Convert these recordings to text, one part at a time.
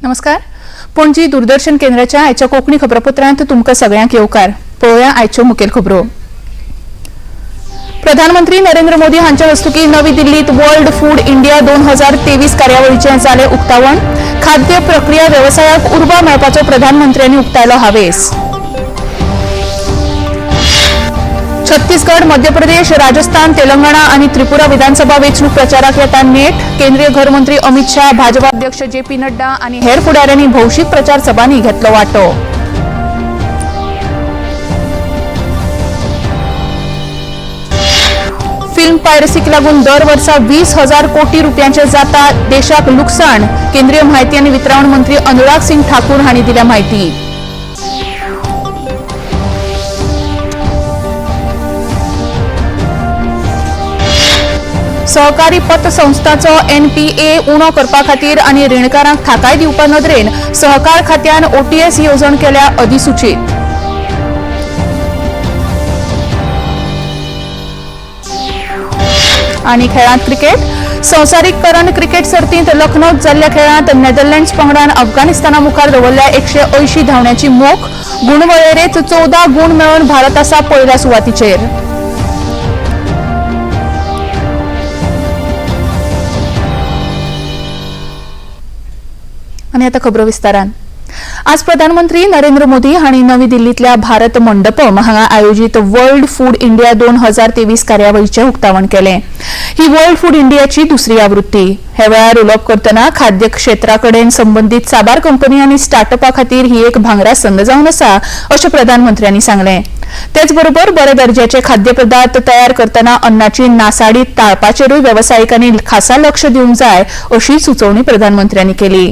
नमस्कार, पणजी दूरदर्शन केंद्राच्या आयच्या कोंकणी खबरापत्रांत तुमकां सगळ्यांक येवकार. पळोवया आयच्यो मुखेल खबरो. प्रधानमंत्री नरेंद्र मोदी हांच्या हस्तुकीं नवी दिल्लीत वर्ल्ड फूड इंडिया 2023 कार्यावळीचें जालें उक्तावण. खाद्य प्रक्रिया वेवसायाक उर्बा मेळपाचो प्रधानमंत्र्यांनी उक्तायलो हावेस. छत्तीसगड, मध्य प्रदेश, राजस्थान, तेलंगणा आणि त्रिपुरा विधानसभा वेंचणूक प्रचाराक येता नेट. केंद्रीय घरमंत्री अमित शाह, भाजपा अध्यक्ष जे पी नड्डा आणि हेर फुडाऱ्यांनी भौशीक प्रचार सभांनी घेतलो वांटो. फिल्म पायरसीक लागून दर वर्सा 20,000 कोटी रुपयांचे जाता देशाक लुकसाण. केंद्रीय माहिती आनी वितरावण मंत्री अनुराग सिंग ठाकूर हांणी दिल्या माहिती. सहकारी पतसंस्थांचो एनपीए उणो करपा खातीर आनी रिणकारांक थाकाय दिवपा नदरेन सहकार खात्यान ओटीएस येवजण केल्या अधिसूचीत. आनी खेळांत क्रिकेट. संवसारीक करंड क्रिकेट सर्तींत लखनौत जाल्ल्या खेळांत नेदरलँड्स पंगडान अफगाणिस्ताना मुखार दवरल्या 180 धांवड्यांची मोख. गुणवळेरेंत 14 गूण मेळोवन भारत आसा पयल्या सुवातीचेर. आनी आतां खबरो विस्तारान. आज प्रधानमंत्री नरेंद्र मोदी हांणी नवी दिल्लींतल्या भारत मंडपम हांगा आयोजीत वर्ल्ड फूड इंडिया 2023 कार्यावळीचें उक्तावण केलें. ही वर्ल्ड फूड इंडियाची दुसरी आवृत्ती. हे वेळार उलोवप करतना खाद्य क्षेत्रा कडेन संबंदीत साबार कंपनी आनी स्टार्टअपा खातीर ही एक भांगरा संद जावन आसा अशें प्रधानमंत्र्यांनी सांगलें. तेच बरोबर बऱ्या दर्ज्याचे खाद्यपदार्थ तयार करतना अन्नाची नासाडी टाळपाचेरूय वेवसायिकांनी खासा लक्ष दिवंक जाय अशी सुचोवणी प्रधानमंत्र्यांनी केली.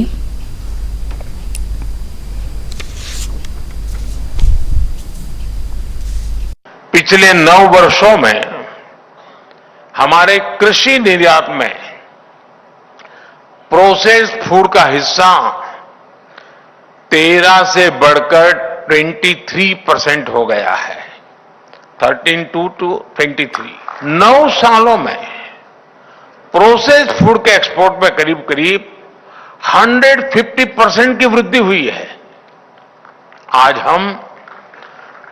पिछले 9 वर्षों में हमारे कृषि निर्यात में प्रोसेस्ड फूड का हिस्सा 13 से बढ़कर 23% हो गया है। 13 टू 23। 9 सालों में प्रोसेस्ड फूड के एक्सपोर्ट में करीब करीब 150% की वृद्धि हुई है। आज हम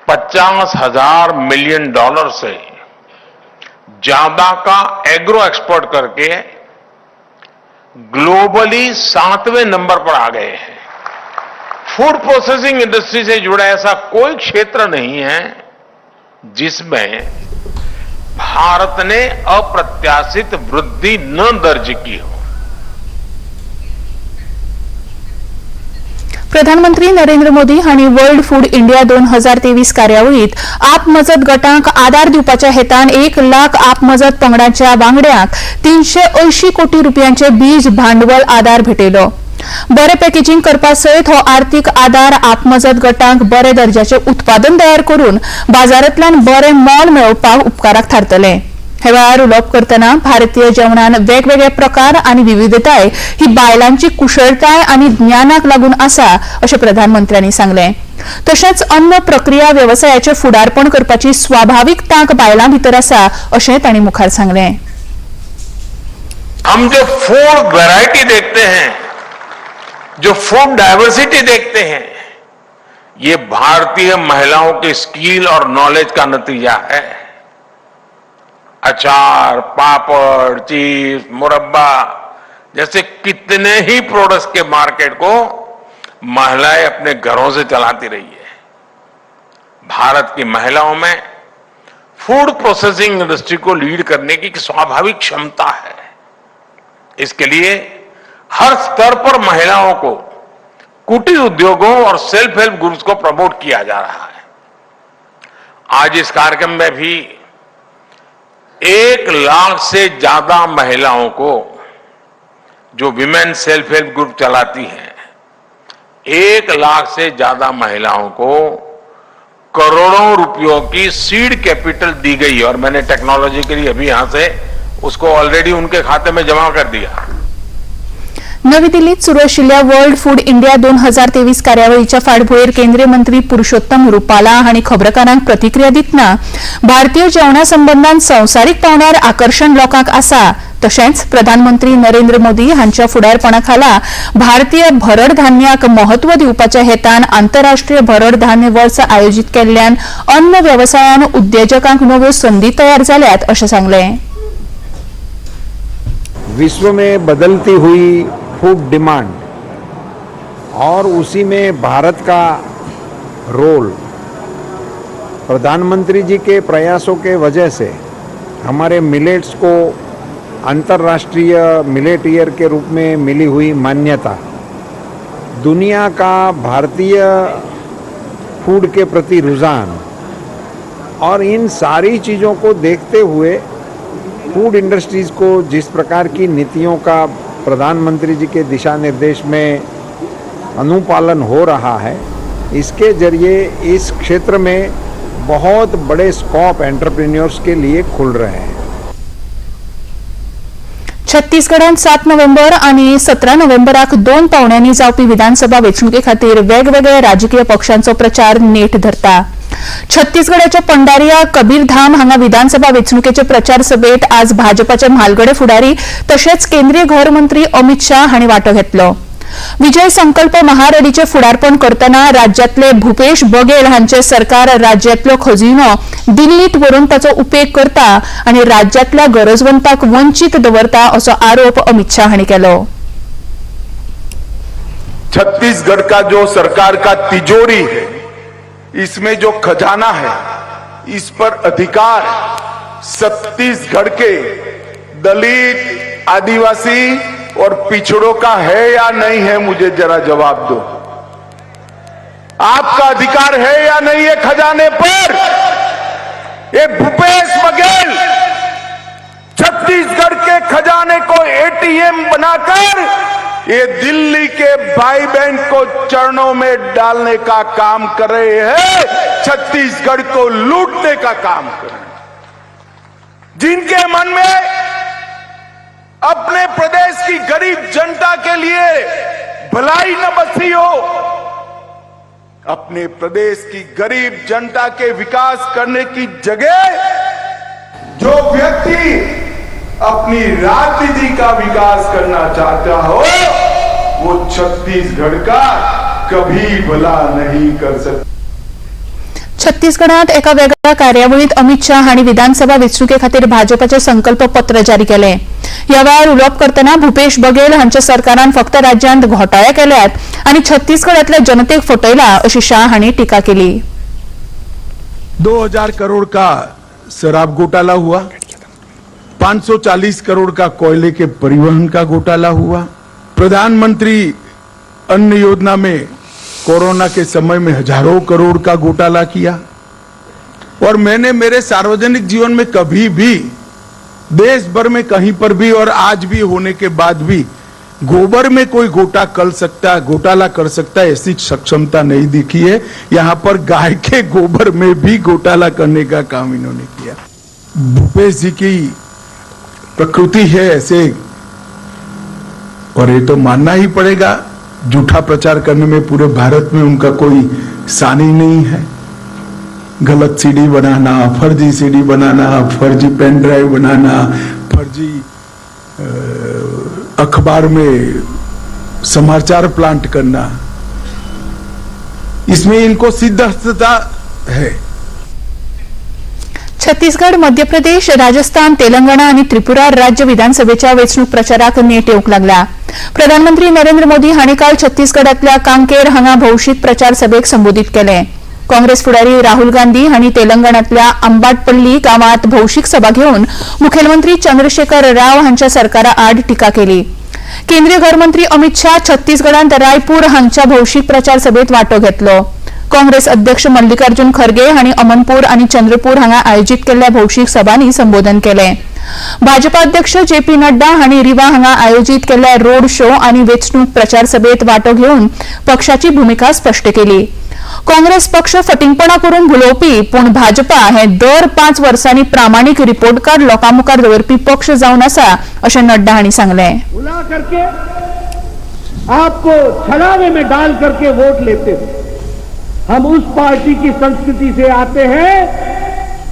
50,000 मिलियन डॉलर से ज्यादा का एग्रो एक्सपोर्ट करके ग्लोबली 7वें नंबर पर आ गए हैं। फूड प्रोसेसिंग इंडस्ट्री से जुड़ा ऐसा कोई क्षेत्र नहीं है जिसमें भारत ने अप्रत्याशित वृद्धि न दर्ज की हो। प्रधानमंत्री नरेंद्र मोदी हांणी वर्ल्ड फूड इंडिया 2023 कार्यावळीत आप मजत गटांक आदार दिवपाच्या हेतान 1 लाख आप मजत पंगडाच्या वांगड्यांक 380 कोटी रुपयांचे बीज भांडवल आदार भेटयलो. बरे पॅकेजींग करपा सयत हो आर्थीक आदार आप मजत गटांक बरे दर्जाचे उत्पादन तयार करून बाजारांतल्यान बरे मोल मेळोवपाक उपकाराक थारतले. हे वेळार उलोवप करतना भारतीय जेवणान वेगवेगळे प्रकार आनी विविधताय ही बायलांची कुशळटाय आनी ज्ञानाक लागून आसा अशें प्रधानमंत्र्यांनी सांगलें. तशेंच अन्न प्रक्रिया वेवसायाचें फुडारपण करपाची स्वाभावीक तांक बायलां भितर आसा अशें तांणी मुखार सांगलें. हम जो फूड वैरायटी देखते हैं, जो फूड डाइवर्सिटी देखते हैं, ये भारतीय महिलाओं के स्किल और नॉलेज का नतीजा है। अचार, पापड़, चीज, मुरब्बा जैसे कितने ही प्रोडक्ट्स के मार्केट को महिलाएं अपने घरों से चलाती रही है। भारत की महिलाओं में फूड प्रोसेसिंग इंडस्ट्री को लीड करने की स्वाभाविक क्षमता है। इसके लिए हर स्तर पर महिलाओं को कुटीर उद्योगों और सेल्फ हेल्प ग्रुप्स को प्रमोट किया जा रहा है। आज इस कार्यक्रम में भी 1 लाख से ज्यादा महिलाओं को, जो विमेन सेल्फ हेल्प ग्रुप चलाती हैं, 1 लाख से ज्यादा महिलाओं को करोड़ों रुपयों की सीड कैपिटल दी गई और मैंने टेक्नोलॉजी के लिए अभी यहां से उसको ऑलरेडी उनके खाते में जमा कर दिया। नवी दिल्लीत सुरू आशिल्ल्या वर्ल्ड फूड इंडिया 2023 कार्यावळीच्या फाटभुंयेर केंद्रीय मंत्री पुरुषोत्तम रुपाला हांणी खबराकारांक प्रतिक्रिया दितना भारतीय जेवणा संबंदान संवसारीक पांवड्यार आकर्शण लोकांक आसा, तशेंच प्रधानमंत्री नरेंद्र मोदी हांच्या फुडारपणा खाला भारतीय भरड धान्याक म्हत्व दिवपाच्या हेतान आंतरराष्ट्रीय भरड धान्य वर्स आयोजीत केल्ल्यान अन्न वेवसायान उद्देजकांक नव्यो संदी तयार जाल्यात अशें सांगलें. विश्व में बदलती हुई फूड डिमांड और उसी में भारत का रोल, प्रधानमंत्री जी के प्रयासों के वजह से हमारे मिलेट्स को अंतर्राष्ट्रीय मिलेट ईयर के रूप में मिली हुई मान्यता, दुनिया का भारतीय फूड के प्रति रुझान और इन सारी चीज़ों को देखते हुए फूड इंडस्ट्रीज़ को जिस प्रकार की नीतियों का प्रधानमंत्री जी के दिशा निर्देश में अनुपालन हो रहा है, इसके जरिए इस क्षेत्र में बहुत बड़े स्कोप एंटरप्रेन्योर्स के लिए खुल रहे हैं. छत्तीसगडात 7 नोव्हेंबर आनी 17 नोव्हेंबराक दोन पावण्यांनी जावपी विधानसभा वेंचणुके खातीर वेगवेगळ्या राजकीय पक्षांचो प्रचार नेट धरता. छत्तीसगडाच्या पंडारिया कबीरधाम हांगा विधानसभा वेंचणुकेचे प्रचार सभेत आज भाजपाचे म्हालगडे फुडारी तशेंच केंद्रीय घर मंत्री अमित शाह हांणी वांटो घेतलो. विजय संकल्प महारॅलीचे फुडारपण करतना राज्यांतले भूपेश बघेल हांचे सरकार राज्यांतलो खजिनो दिल्लीत व्हरून ताचो उपेग करता आनी राज्यांतल्या गरजवंताक वंचीत दवरता असो आरोप अमित शाह हांणी केलो. छत्तीसगढ़ का जो सरकार का तिजोरी है, इसमें जो खजाना है, इस पर अधिकार छत्तीसगढ़ के दलित, आदिवासी और पिछड़ों का है या नहीं है? मुझे जरा जवाब दो. आपका अधिकार है या नहीं है खजाने पर? ये भूपेश बघेल छत्तीसगढ़ के खजाने को एटीएम बनाकर ये दिल्ली के भाई बहन को चरणों में डालने का काम कर रहे हैं, छत्तीसगढ़ को लूटने का काम कर रहे हैं. जिनके मन में अपने प्रदेश की गरीब जनता के लिए भलाई न बसी हो, अपने प्रदेश की गरीब जनता के विकास करने की जगह जो व्यक्ति अपनी राजनीति का विकास करना चाहता हो, वो छत्तीसगढ़ का कभी भला नहीं कर सकता. छत्तीसगडात एका वेगळ्या कार्यावळीत अमित शाह हांणी विधानसभा वेंचणुके खातीर भाजपाचे संकल्प पत्र जारी केले. ह्या वेळार उलोवप करतना भूपेश बघेल हांच्या सरकारान फक्त राज्यांत घोटाळे केल्यात आनी छत्तीसगडातल्या जनतेक फटयला अशी शाह हांणी टिका केली. 2000 करोड़ का शराब घोटाला हुआ, 540 करोड़ का कोयले के परिवहन का घोटाला हुआ, प्रधानमंत्री अन्न योजना में कोरोना के समय में हजारों करोड़ का घोटाला किया. और मैंने मेरे सार्वजनिक जीवन में कभी भी देश भर में कहीं पर भी और आज भी होने के बाद भी गोबर में कोई घोटाला कर सकता है, ऐसी सक्षमता नहीं दिखी है. यहां पर गाय के गोबर में भी घोटाला करने का काम इन्होंने किया. भूपेश जी की प्रकृति है ऐसे और ये तो मानना ही पड़ेगा, झूठा प्रचार करने में पूरे भारत में उनका कोई सानी नहीं है. गलत सीडी बनाना, फर्जी सीडी बनाना, फर्जी पेन ड्राइव बनाना, फर्जी अखबार में समाचार प्लांट करना, इसमें इनको सिद्धहस्तता है. छत्तीसगड, मध्य प्रदेश, राजस्थान, तेलंगणा आनी त्रिपुरा राज्य विधानसभेच्या वेंचणूक प्रचाराक नेट येवंक लागला. प्रधानमंत्री नरेंद्र मोदी हांणी काल छत्तीसगडातल्या कांकेर हांगा भौशीक प्रचार सभेक संबोधीत केले. काँग्रेस फुडारी राहुल गांधी हांणी तेलंगणातल्या आंबाटपल्ली गांवात भौशीक सभा घेवन मुखेलमंत्री चंद्रशेखर राव हांच्या सरकारा आड टिका केली. केंद्रीय घरमंत्री अमित शाह छत्तीसगडांत रायपूर हांगच्या भौशीक प्रचार सभेत वांटो घेतलो. काँग्रेस अध्यक्ष मल्लिकार्जुन खरगे हांणी अमनपूर आनी चंद्रपूर हांगा आयोजीत केल्ल्या भौशीक सभांनी संबोधन केलें. भाजपा अध्यक्ष जे पी नड्डा हांणी रिवा हांगा आयोजीत केल्ल्या रोड शो आनी वेंचणूक प्रचार सभेत वांटो घेवन पक्षाची भुमिका स्पश्ट केली. काँग्रेस पक्ष फटिंगपणा करून भुलोवपी, पूण भाजपा हे दर 5 वर्सांनी प्रामाणीक रिपोर्ट कार्ड लोकां मुखार दवरपी पक्ष जावन आसा अशें नड्डा हांणी सांगलें. बुला करके. आपको छलावे में डाल करके वोट लेते हो। हम उस पार्टी की संस्कृति से आते हैं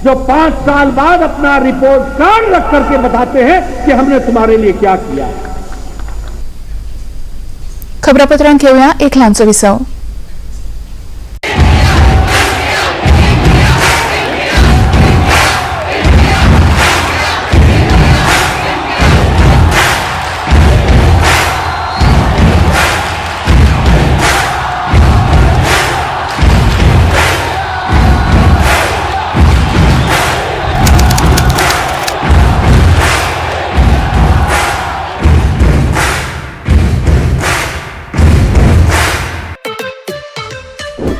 जो 5 साल बाद अपना रिपोर्ट कार्ड रख करके बताते हैं कि हमने तुम्हारे लिए क्या किया। खबरापत्रांत घेवया एक ल्हानसो विसव।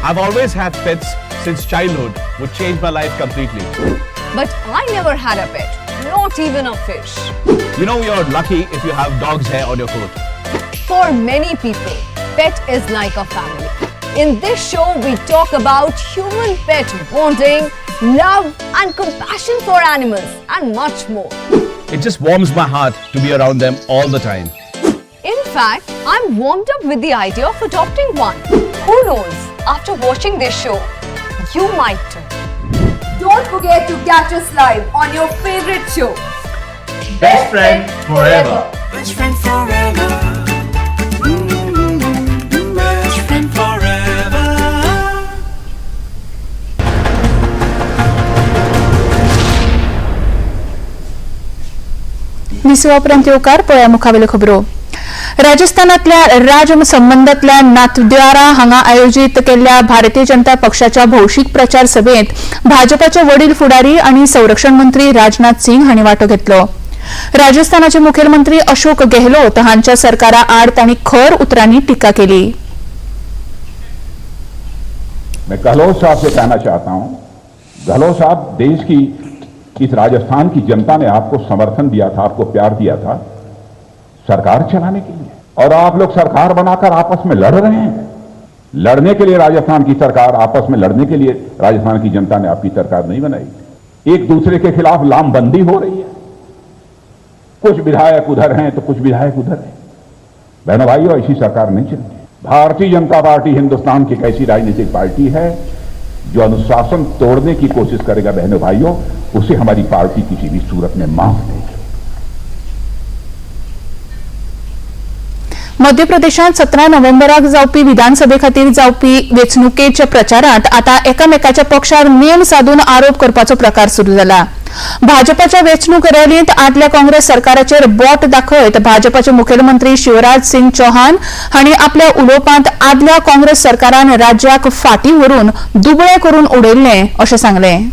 I've always had pets since childhood, which changed my life completely. But I never had a pet, not even a fish. You know, you're lucky if you have dog's hair on your coat. For many people, pet is like a family. In this show, we talk about human-pet bonding, love and compassion for animals and much more. It just warms my heart to be around them all the time. In fact, I'm warmed up with the idea of adopting one. Who knows, after watching this show, you might too. Don't forget to catch us live on your favorite show, Best Friend Forever. Best friend forever. Best friend forever. विसवा उपरांत येवकार पळया मुखावेल्यो खबरो। राजस्थानातल्या राज संबंदांतल्या नाथद्वारा हांगा आयोजीत केल्ल्या भारतीय जनता पक्षाच्या भौशीक प्रचार सभेत भाजपाचे वडील फुडारी आनी संरक्षण मंत्री राजनाथ सिंग हांणी वांटो घेतलो। राजस्थानाचे मुखेलमंत्री अशोक गेहलोत हांच्या सरकारा आड तांणी खर उतरांनी टिका केली। मैं गहलोत साहब से कहना चाहता हूं, गहलोत साहब, देश की इस राजस्थान की जनता ने आपको समर्थन दिया था, आपको प्यार दिया था सरकार चलाने के लिए, और आप लोग सरकार बनाकर आपस में लड़ रहे हैं। लड़ने के लिए राजस्थान की सरकार, आपस में लड़ने के लिए राजस्थान की जनता ने आपकी सरकार नहीं बनाई। एक दूसरे के खिलाफ लामबंदी हो रही है, कुछ विधायक उधर हैं तो कुछ विधायक उधर हैं। बहनों भाइयों, ऐसी सरकार नहीं चलती। भारतीय जनता पार्टी हिंदुस्तान की एक ऐसी राजनीतिक पार्टी है जो अनुशासन तोड़ने की कोशिश करेगा, बहनों भाइयों, उसे हमारी पार्टी किसी भी सूरत में माफ नहीं करेगी। मध्य प्रदेशात 17 नोव्हेंबराक जावपी विधानसभे खातीर जावपी वेंचणुकेच्या प्रचारांत आतां एकामेकाच्या पक्षार नेम साधून आरोप करपाचो प्रकार सुरू जाला। भाजपाच्या वेंचणूक रॅलींत आदल्या काँग्रेस सरकाराचेर बोट दाखयत भाजपाचे मुखेलमंत्री शिवराज सिंग चौहान हांणी आपल्या उलोवपांत आदल्या काँग्रेस सरकारान राज्याक फाटीं व्हरून दुबळे करून उडयल्लें अशें सांगलें।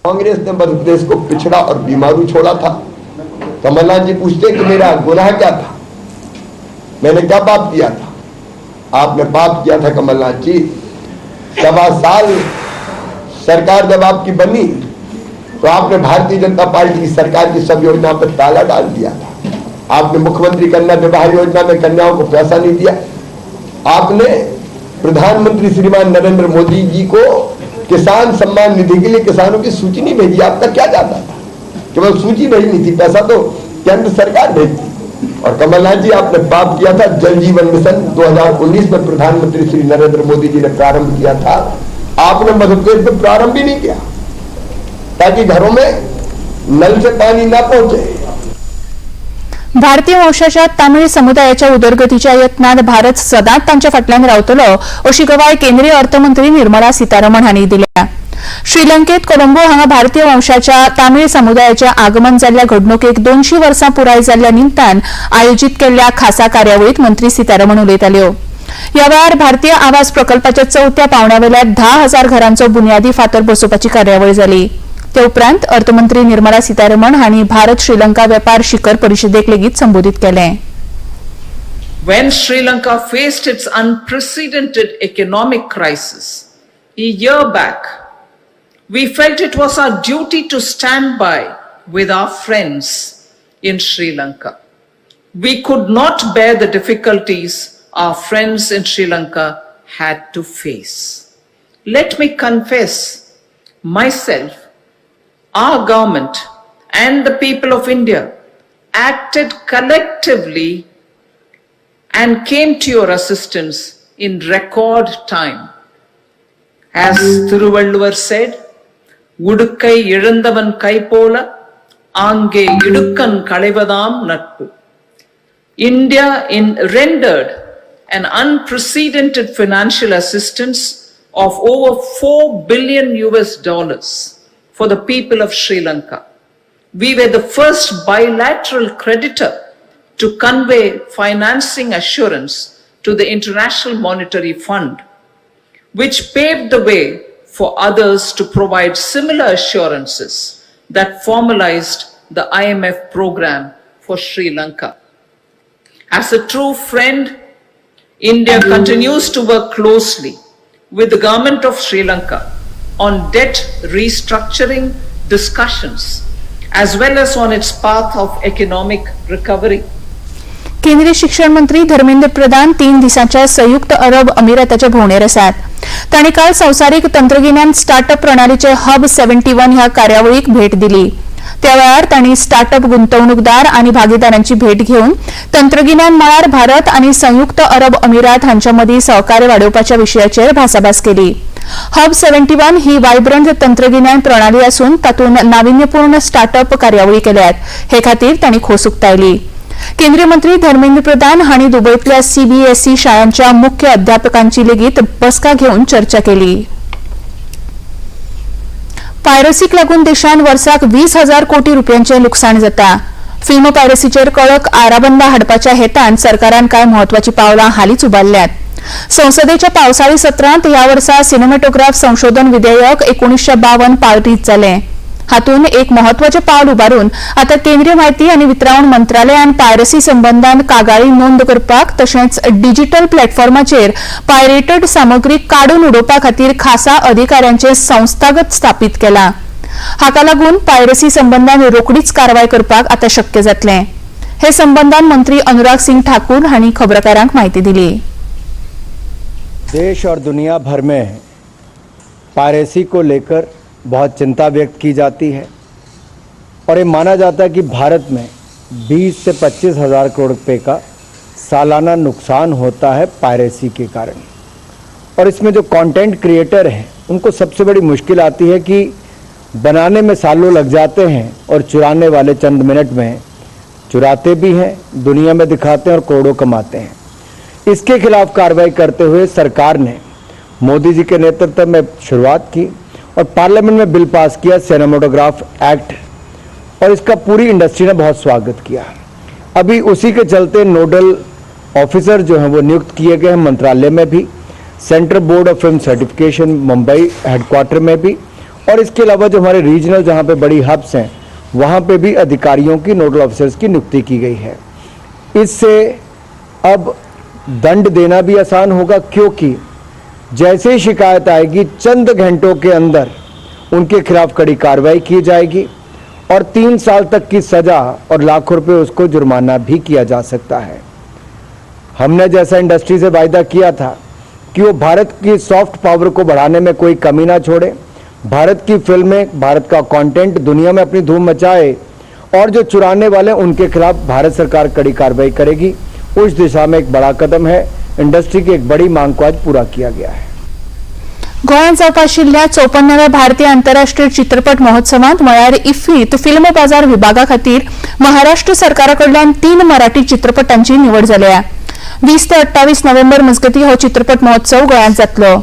कांग्रेस ने मध्य प्रदेश को पिछड़ा और बीमारू छोड़ा था। कमलनाथ जी पूछते कि मेरा गुनाह क्या था, मैंने क्या पाप किया था? आपने पाप किया था कमलनाथ जी। 1.25 साल सरकार जब आपकी बनी तो आपने भारतीय जनता पार्टी की सरकार की सब योजना पर ताला डाल दिया था। आपने मुख्यमंत्री कन्या विवाह योजना में कन्याओं को पैसा नहीं दिया। आपने प्रधानमंत्री श्रीमान नरेंद्र मोदी जी को किसान सम्मान निधि के लिए किसानों की सूची नहीं भेजी। आपका क्या जाता था, केवल सूची भेजनी थी, पैसा तो केंद्र सरकार भेजती। और कमलनाथ जी, आपने पाप किया था। जल जीवन मिशन 2019 में प्रधानमंत्री श्री नरेंद्र मोदी जी ने प्रारंभ किया था, आपने मध्य प्रदेश में प्रारंभ ही नहीं किया, ताकि घरों में नल से पानी ना पहुंचे। भारतीय वंशाच्या तामिळ समुदायाच्या उदरगतीच्या यत्नांत भारत सदांच तांच्या फाटल्यान रावतलो अशी गवाय केंद्रीय अर्थमंत्री निर्मला सीतारमण हांणी दिल्या। श्रीलंकेत कोलंबो हांगा भारतीय वंशाच्या तामिळ समुदायाचे आगमन जाल्ल्या घडणुकेक 200 वर्सां पुराय जाल्ल्या निमतान आयोजीत केल्ल्या खासा कार्यावळीत मंत्री सीतारमण उलयताल्यो। ह्या वेळार भारतीय आवास प्रकल्पाच्या चवथ्या पावंड्यावेल्या 10,000 घरांचो बुन्यादी फातर बसोवपाची कार्यावळ जाली। ते उपरांत अर्थमंत्री निर्मला सीतारमण हांणी भारत श्रीलंका वेपार शिखर परिशदेक लेगीत संबोधीत केलें। When Sri Lanka faced its unprecedented economic crisis a year back, we felt it was our duty to stand by with our friends in Sri Lanka. We could not bear the difficulties our friends in Sri Lanka had to face. Let me confess, myself, our government and the people of India acted collectively and came to your assistance in record time. As Thiruvalluvar said, "உடுக்கை இழந்தவன் கை போல ஆங்கே இடுக்கண் களைவதாம் நட்பு." India rendered an unprecedented financial assistance of over 4 billion US dollars for the people of Sri Lanka. We were the first bilateral creditor to convey financing assurance to the International Monetary Fund, which paved the way for others to provide similar assurances that formalized the IMF program for Sri Lanka. As a true friend, India continues to work closely with the government of Sri Lanka on debt restructuring discussions as well as on its path of economic recovery. केंद्रीय शिक्षण मंत्री धर्मेंद्र प्रधान 3 दिसांच्या संयुक्त अरब अमिराताच्या भोंवडेर आसात. तांणी काल संवसारीक तंत्रगिन्यान स्टार्टअप प्रणालीचे हब 71 ह्या कार्यावळीक भेट दिली. त्या वेळार तांणी स्टार्टअप गुंतवणूकदार आनी भागीदारांची भेट घेवन तंत्रगिन्यान मळार भारत आनी संयुक्त अरब अमिरात हांच्या मदीं सहकार्य वाडोवपाच्या विशयाचेर भासाभास केली. हब 71 ही वायब्रंट तंत्रगिन्यान प्रणाली आसून तातूंत नाविन्यपूर्ण स्टार्टअप कार्यावळी केल्यात. हे खातीर तांणी खोस उक्तायली. केंद्रीय मंत्री धर्मेंद्र प्रधान हांणी दुबयतल्या सीबीएसई शाळांच्या मुख्य अध्यापकांची लेगीत बसका घेवन चर्चा केली. पायरसीक लागून देशांत वर्साक 20,000 कोटी रुपयांचें लुकसाण जाता. फिल्म पायरसीचेर कडक आराबंदा हाडपाच्या हेतान सरकारान कांय म्हत्वाचीं पावलां हालींच उबारल्यात. संसदेच्या पावसाळी सत्रांत ह्या वर्सा सिनेमॅटोग्राफ संशोधन विधेयक 1952 पारीत जालें. हातूंत एक म्हत्वाचें पावल उबारून आतां केंद्रीय म्हायती आनी वितरावण मंत्रालयान पायरसी संबंदान कागाळी नोंद करपाक तशेंच डिजिटल प्लॅटफॉर्माचेर पायरेटेड सामग्री काडून उडोवपा खातीर खासा अधिकाऱ्यांचे संस्थागत स्थापीत केला. हाका लागून पायरसी संबंदान रोखडीच कारवाय करपाक आतां शक्य जातलें. हे संबंदान मंत्री अनुराग सिंग ठाकूर हांणी खबराकारांक म्हायती दिली. देश और दुनिया भर में पायरेसी को लेकर बहुत चिंता व्यक्त की जाती है और ये माना जाता है कि भारत में 20 से 25 हज़ार करोड़ रुपए का सालाना नुकसान होता है पायरेसी के कारण. और इसमें जो कंटेंट क्रिएटर हैं, उनको सबसे बड़ी मुश्किल आती है कि बनाने में सालों लग जाते हैं और चुराने वाले चंद मिनट में चुराते भी हैं, दुनिया में दिखाते हैं और करोड़ों कमाते हैं. इसके खिलाफ कार्रवाई करते हुए सरकार ने मोदी जी के नेतृत्व में शुरुआत की और पार्लियामेंट में बिल पास किया, सिनेमाटोग्राफ एक्ट, और इसका पूरी इंडस्ट्री ने बहुत स्वागत किया. अभी उसी के चलते नोडल ऑफिसर जो हैं, वो नियुक्त किए गए हैं मंत्रालय में भी, Central Board of Film Certification Mumbai headquarter में भी और इसके अलावा जो हमारे रीजनल जहाँ पे बड़ी हब्स हैं, वहाँ पे भी अधिकारियों की, नोडल ऑफिसर्स की नियुक्ति की गई है. इससे अब दंड देना भी आसान होगा, क्योंकि जैसे ही शिकायत आएगी, चंद घंटों के अंदर उनके खिलाफ कड़ी कार्रवाई की जाएगी और 3 साल तक की सजा और लाखों रुपए उसको जुर्माना भी किया जा सकता है. हमने जैसा इंडस्ट्री से वायदा किया था कि वो भारत की सॉफ्ट पावर को बढ़ाने में कोई कमी ना छोड़े, भारत की फिल्में, भारत का कंटेंट दुनिया में अपनी धूम मचाए और जो चुराने वाले, उनके खिलाफ भारत सरकार कड़ी कार्रवाई करेगी, उस दिशा में एक बड़ा कदम है. इंडस्ट्री की एक बड़ी मांग को आज पूरा किया गया है. गोंयांत जावपा आशिल्ल्या 54व्या भारतीय आंतरराष्ट्रीय चित्रपट महोत्सवांत म्हळ्यार इफ्फीत फिल्म बाजार विभागा खातीर महाराष्ट्र सरकारा कडल्यान तीन मराठी चित्रपटांची निवड जाल्या. 20 ते 28 नोव्हेंबर मजगतीं हो चित्रपट महोत्सव गोंयांत जातलो.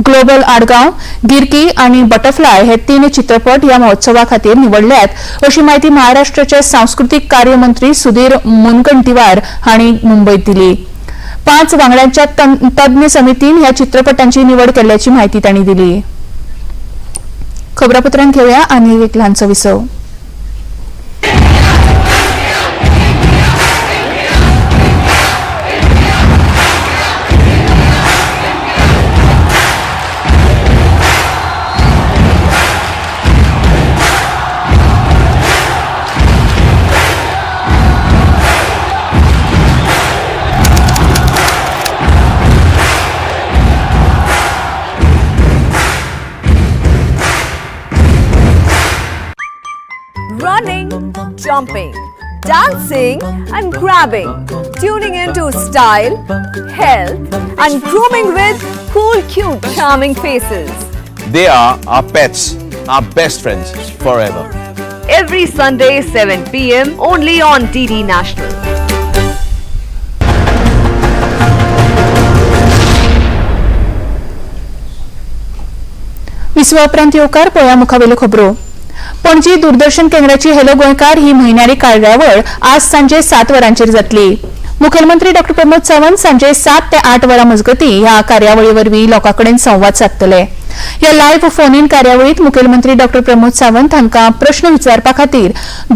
ग्लोबल आडगांव, गिरकी आनी बटरफ्लाय हे तीन चित्रपट ह्या महोत्सवा खातीर निवडल्यात, अशी म्हायती महाराष्ट्राचे सांस्कृतीक कार्य मंत्री सुधीर मुनगंटीवार हांणी मुंबयत दिली. पांच वांगड्यांच्या तज्ञ समितीन ह्या चित्रपटांची निवड केल्ल्याची म्हायती तांणी दिली. खबरापत्रांत घेवया आनी एक ल्हानसो विसव. Running, jumping, dancing, and grabbing. tuning in to style, health and grooming with cool, cute, charming faces. They are our pets, our best friends forever. Every Sunday 7 p.m. only on DD National. विसवा उपरांत येवकार पळया मुखावेल्यो खबरो. पणजी दूरदर्शन केंद्राची hello गोंयकार ही म्हयन्यारी कार्यावळ आज सांजे 7 वरांचेर जातली. मुखेलमंत्री डॉ प्रमोद सावंत सांजे 7 ते 8 वरां मजगतीं ह्या कार्यावळी वरवीं लोकां कडेन संवाद सादतले. ह्या लायव्ह फोन इन कार्यावळींत मुखेलमंत्री डॉ प्रमोद सावंत हांकां प्रश्न विचारपा खातीर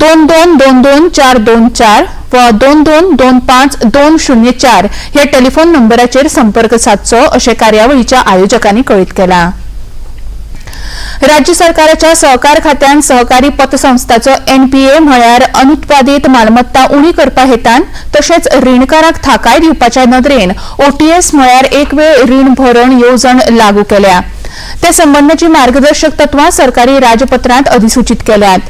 2 2 2 2 4 2 4 वा 2 2 2 5 2 0 4 ह्या टेलिफोन नंबराचेर संपर्क सादचो अशें कार्यावळीच्या आयोजकांनी कळीत केलां. राज्य सरकाराच्या सहकार खात्यान सहकारी पतसंस्थाचो एनपीए म्हळ्यार अनुत्पादीत मालमत्ता उणी करपा हेतान तशेंच रीणकारांक थाकाय दिवपाच्या नदरेन ओटीएस म्हळ्यार एक वेळ रीण भरण येवजण लागू केल्या. ते संबंदाची मार्गदर्शक तत्वां सरकारी राजपत्रांत अधिसूचित केल्यात.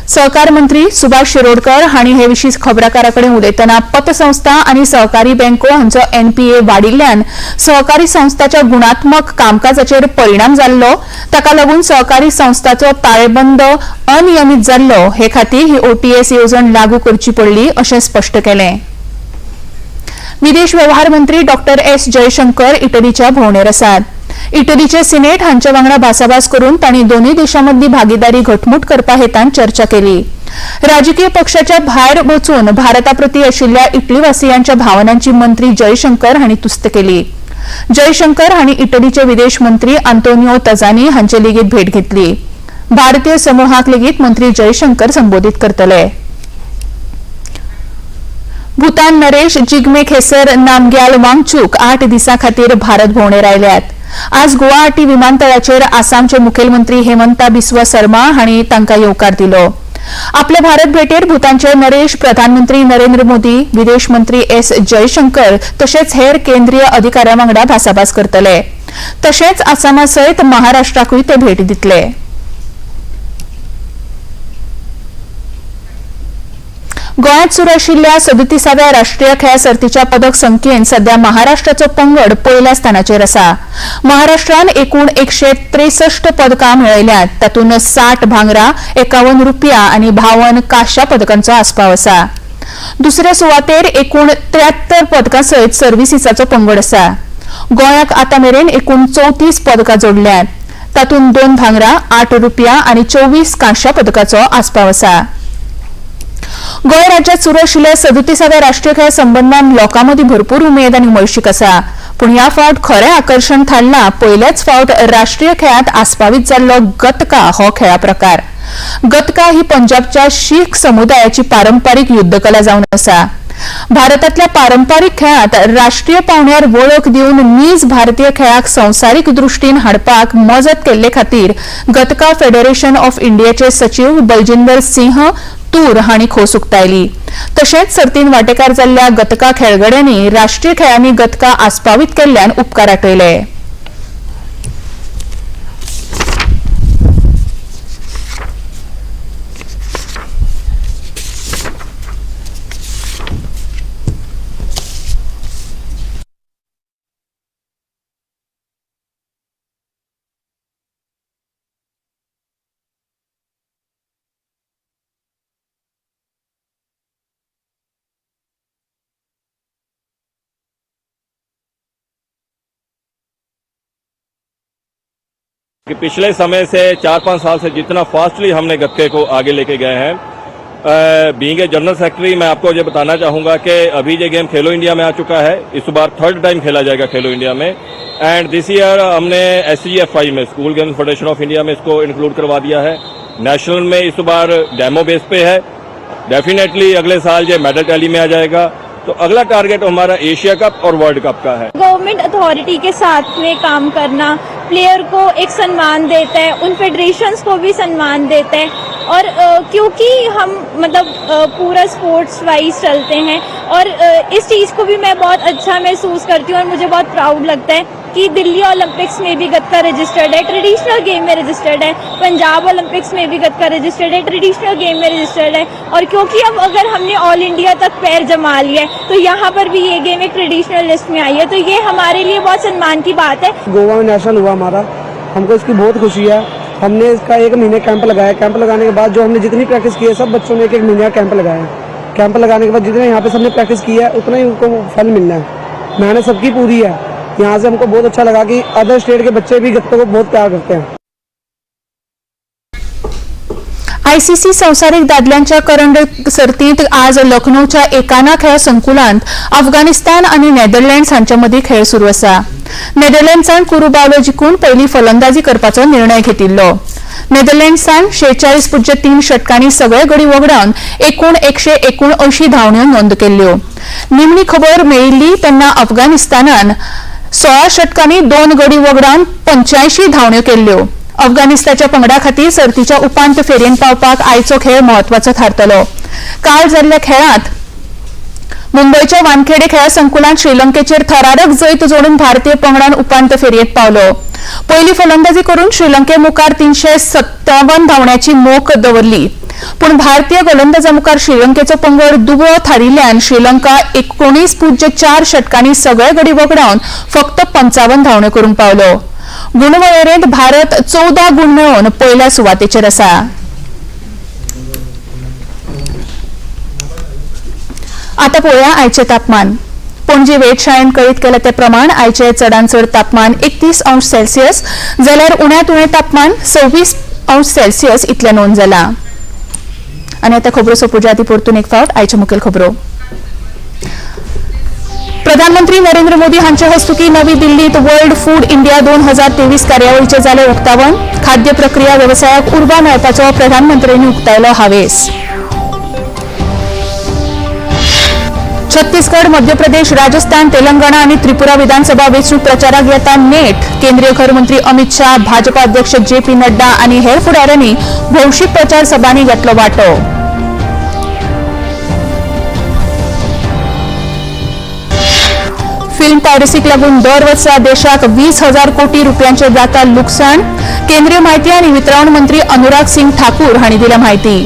सहकार मंत्री सुभाष शिरोडकर हांणी हे विशीं खबराकारां कडेन उलयतना पतसंस्था आनी सहकारी बँको हांचो एनपीए वाडिल्ल्यान सहकारी संस्थाच्या गुणात्मक कामकाजाचेर परिणाम जाल्लो, ताका लागून सहकारी संस्थाचो ताळेबंद अनियमीत जाल्लो, हे खातीर ही ओटीएस येवजण लागू करची पडली अशें स्पश्ट केलें. विदेश वेव्हार मंत्री डॉ एस जयशंकर इटलीच्या भोंवडेर आसात. इटलीचे सिनेट हांच्या वांगडा भासाभास करून तांणी दोनूय देशां मदली भागीदारी घटमूट करपा हेतान चर्चा केली. राजकीय पक्षाच्या भायर वचून भारता प्रती आशिल्ल्या इटलीवासियांच्या भावनांची मंत्री जयशंकर हांणी तुस्त केली. जयशंकर हांणी इटलीचे विदेश मंत्री आंतोनियो तजानी हांचे लेगीत भेट घेतली. भारतीय समूहाक लेगीत मंत्री जयशंकर संबोधीत करतले. भूतान नरेश जिग्मे खेसर नामग्याल वांगचूक 8 दिसां खातीर भारत भोंवडेर आयल्यात. आज गुवाहाटी विमानतळाचेर आसामचे मुखेलमंत्री हेमंता बिस्वा शर्मा हांणी तांकां येवकार दिलो. आपले भारत भेटेर भूतानचे नरेश प्रधानमंत्री नरेंद्र मोदी, विदेश मंत्री एस जयशंकर तशेंच हेर केंद्रीय अधिकाऱ्यां वांगडा भासाभास करतले. तशेंच आसामा सयत महाराष्ट्राकूय ते भेट दितले. गोंयांत सुरू आशिल्ल्या 37व्या राष्ट्रीय खेळां सर्तीच्या पदक संख्येन सध्या महाराष्ट्राचो पंगड पयल्या स्थानाचेर आसा. महाराष्ट्रान एकूण 163 पदकां मेळयल्यात. तातूंत 60 भांगरा, 51 रुपया आनी 52 कांश्या पदकांचो आस्पाव आसा. दुसऱ्या सुवातेर एकूण 73 पदकां सयत सर्विसीसाचो पंगड आसा. गोंयाक आतां मेरेन एकूण 34 पदकां जोडल्यात. तातूंत 2 भांगरा, 8 रुपया आनी 24 कांश्या पदकाचो आस्पाव आसा. गोंय राज्यात सुरू आशिल्ल्या 37व्या राष्ट्रीय खेळा संबंदान लोकां मदीं भरपूर उमेद आनी उमळशीक आसा. पूण ह्या फावट खरें आकर्शण थारलां पयल्याच फावट राष्ट्रीय खेळांत आस्पावीत जाल्लो गतका हो खेळा प्रकार. गतका ही पंजाबच्या शीख समुदायाची पारंपारीक युद्धकला जावन आसा. भारतांतल्या पारंपारीक खेळांत राष्ट्रीय पावंड्यार वळख दिवन नीज भारतीय खेळाक संवसारीक दृश्टीन हाडपाक मजत केल्ले खातीर गतका फेडरेशन ऑफ इंडियाचे सचीव बलजिंदर सिंह तूर हांणी खोस उक्तायली. तशेंच सर्तीन वांटेकार जाल्ल्या गतका खेळगड्यांनी राष्ट्रीय खेळांनी गतका आस्पावीत केल्ल्यान उपकार आटयले. कि पिछले समय से 4-5 साल से जितना फास्टली हमने गतके को आगे लेके गए हैं, बीइंग ए जनरल सेक्रेटरी मैं आपको ये बताना चाहूँगा कि अभी ये गेम खेलो इंडिया में आ चुका है। इस बार 3rd time खेला जाएगा खेलो इंडिया में। एंड this year हमने SGFI में, school games federation of India में इसको इंक्लूड करवा दिया है। नेशनल में इस बार डेमो बेस पे है। डेफिनेटली अगले साल ये मेडल टैली में आ जाएगा। तो अगला टारगेट हमारा एशिया कप और वर्ल्ड कप का है। गवर्नमेंट अथॉरिटी के साथ में काम करना प्लेयर को एक सम्मान देता है, उन फेडरेशंस को भी सम्मान देता है। और क्योंकि हम मतलब पूरा स्पोर्ट्स वाइज चलते हैं और इस चीज़ को भी मैं बहुत अच्छा महसूस करती हूँ और मुझे बहुत प्राउड लगता है। कि दिल्ली ओलंपिक्स में भी गतका रजिस्टर्ड है, ट्रेडिशनल गेम में रजिस्टर्ड है, पंजाब ओलंपिक्स में भी गतका रजिस्टर्ड है, ट्रेडिशनल गेम में रजिस्टर्ड है। और क्योंकि अब अगर हमने ऑल इंडिया तक पैर जमा लिया है तो यहाँ पर भी ये गेम एक ट्रेडिशनल लिस्ट में आई है, तो ये हमारे लिए बहुत सम्मान की बात है। गोवा में नेशनल हुआ हमारा, हमको इसकी बहुत खुशी है। हमने इसका 1 महीने कैंप लगाया। कैंप लगाने के बाद जो हमने जितनी प्रैक्टिस की है, सब बच्चों ने 1-1 महीने का कैंप लगाया। कैंप लगाने के बाद जितने यहाँ पे सबने प्रैक्टिस की है उतना ही उनको फल मिलना है। मेहनत सबकी पूरी है। यहाँ से हमको बहुत अच्छा लगा कि अदर स्टेट के बच्चे भी गत्तों को बहुत प्यार करते हैं। आयसीसी संवसारीक दादल्यांच्या करंडक सर्तींत आज लखनौच्या एकाना खेळ संकुलांत अफगाणिस्तान आनी नेदरलँड्स हांचे मदीं खेळ सुरू आसा। नेदरलँड्सान कुरू बावलो जिखून पयली फलंदाजी करपाचो निर्णय घेतिल्लो। नेदरलँड्सान 46.3 षटकांनी सगळे गडी वगडावन एकूण 179 धांवण्यो नोंद केल्ल्यो। निमणी खबर मेळिल्ली तेन्ना अफगाणिस्तानान 16 षटकांनी 2 गडी वगडावन 85 धांवण्यो केल्ल्यो। अफगाणिस्तानाच्या पंगडा खातीर सर्तीच्या उपांत्य फेरयेंत पावपाक आयचो खेळ म्हत्वाचो थारतलो। काल जाल्ल्या खेळांत मुंबयच्या वानखेडे खेळा संकुलांत श्रीलंकेचेर थरारक जैत जोडून भारतीय पंगडान उपांत्य फेरयेंत पावलो। पयली फलंदाजी करून श्रीलंके मुखार 357 धांवण्याची मोख दवरली, पूण भारतीय गोलंदाजा मुखार श्रीलंकेचो पंगड दुबळो थारिल्ल्यान श्रीलंका 19.4 षटकांनी सगळे गडी वगडावन फक्त 55 धांवण्यो करूंक पावलो। गुणवळेरेंत भारत 14 गुण मेळोवन पयल्या सुवातेचेर आसा। आता पळोवया आयचें तापमान। पणजे वेधशाळेन कळीत केलें ते प्रमाण आयचें चडांत चड तापमान 31 अंश सेल्सियस जाल्यार उण्यांत उणें तापमान 26 अंश सेल्सियस इतलें नोंद जालां। आनी आतां खबरो सोंपोवच्या आदीं परतून एक फावट आयच्यो मुखेल खबरो। प्रधानमंत्री नरेंद्र मोदी हांचे हस्तुकी नवी दिल्लीत वर्ल्ड फूड इंडिया 2023 कार्यावळीचें जालें उक्तावण। खाद्य प्रक्रिया वेवसायाक उर्बा मेळपाचो प्रधानमंत्र्यांनी उक्तायलो हावेस। छत्तीसगड, मध्य प्रदेश, राजस्थान, तेलंगणा आणि त्रिपुरा विधानसभा वेंचणूक प्रचाराक येता नेट। केंद्रीय घर मंत्री अमित शाह, भाजपा अध्यक्ष जे पी नड्डा आणि हेर फुडाऱ्यांनी भौशीक प्रचार सभांनी घेतलो वांटो। फिल्म पायरसीक लागून दर वर्सा देशाक 20,000 कोटी रुपयांचे जाता लुकसाण। केंद्रीय माहिती आनी वितरावण मंत्री अनुराग सिंग ठाकूर हांणी दिल्या माहिती।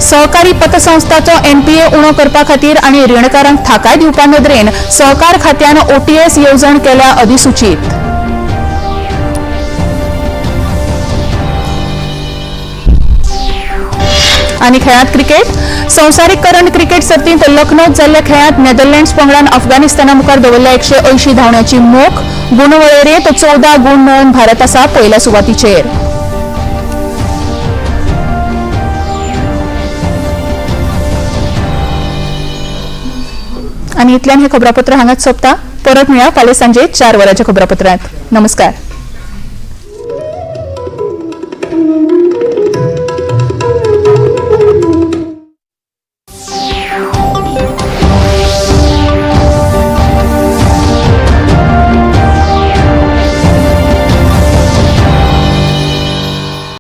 सहकारी पतसंस्थाचो एनपीए उणो करपा खातीर आनी रीणकारांक थाकाय दिवपा नदरेन सहकार खात्यान ओटीएस येवजण केल्या अधिसूचीत। आनी खेळांत क्रिकेट। संवसारीक करंड क्रिकेट सर्तींत लखनौत जाल्ल्या खेळांत नेदरलँड्स पंगडान अफगाणिस्ताना मुखार दवरल्या 180 धांवण्याची मोख। गुणवळेरेंत 14 गुण मेळोवन भारत आसा पयल्या सुवातीचेर। आनी इतल्यान हें खबरापत्र हांगाच सोंपता। परत मेळया फाल्यां सांजे 4 वरांच्या खबरापत्रांत। नमस्कार।